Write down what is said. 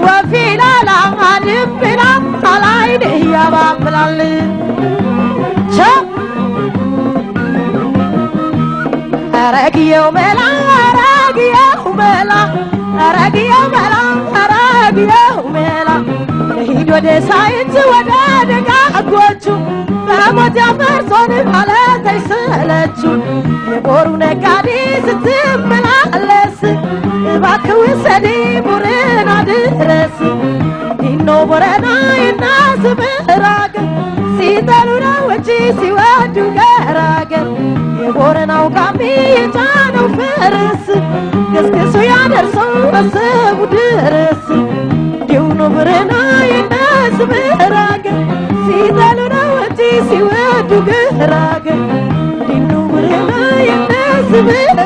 ወፊላላ ድብላ አላይን ያባብላል ቸ አረግየው መላ አረግየው መላ አረግየው መላ አረግየው መላ ለሂድ ወደ ሳይንት ወደ ደጋጎቹ በሞት ያፈርሶን ማለት አይሰለቹ። የቦሩ ነጋዴ ስትመላለስ እባክህ ውሰድ ቡርና ድረስ። ዲኖ ቦረና የናስምራገ ሲጠሉ ነው እንጂ ሲወዱ ገራገር። የቦረናው ቃሚ የጫነው ፈረስ ገስግሶ ያደርሰው አሰቡ ድረስ። ዲውኖ ቦረና የናስምራገ ሲጠሉ ነው እንጂ ሲወዱ ገራገር። ዲኖ ቦረና የናስምራገ